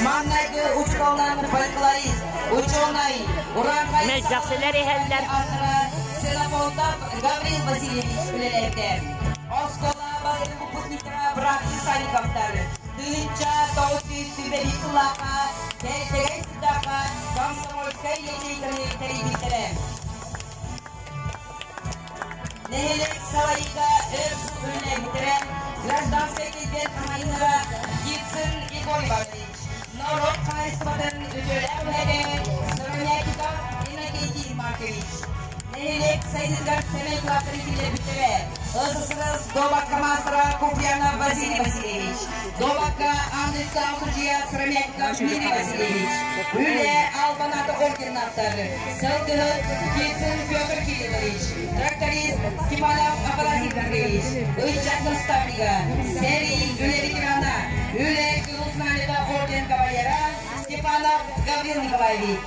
Маҥнайгы учууталынан фольклорист, учуонай, урааҥхай Мэлдьэхсилэр иһэллэр. автора Ксенофонтов Гаврил Васильевич үлэлээбитэ. Оскуола бастыҥ выпускниктара бырааттыы Санниковтар 1991 сыллаахха Кэлтэгэй сырдаахха комсомольскай ячейканы тэрийбиттэрэ. Нэһилиэк салайыыта өр сыл үлэлээбиттэрэ гражданскай килбиэн хаһаайыннара Птицын Егор Иванович, норуот хаһаайыстыбатын үтүөлээх үлэһитэ Сыромятников Иннокентий Маркович, нэһилиэк сайдыытыгар сэмэй кылааттары киллэрбиттэрэ СССР дуобакка маастара Куприянов Василий Васильевич, дуобакка аан судьуйа Сыромятников Дмитрий Васильевич, үлэ албан аата орденнаахтар Сылгыһыт Птицын Петр Кириллович, тракторист Степанов Афанасий Андреевич, ыччат наставнига, сэрии үлэ ветерана, үлэ Кыһыл Знамята орден кавалера Степанов Гаврил Николаевич.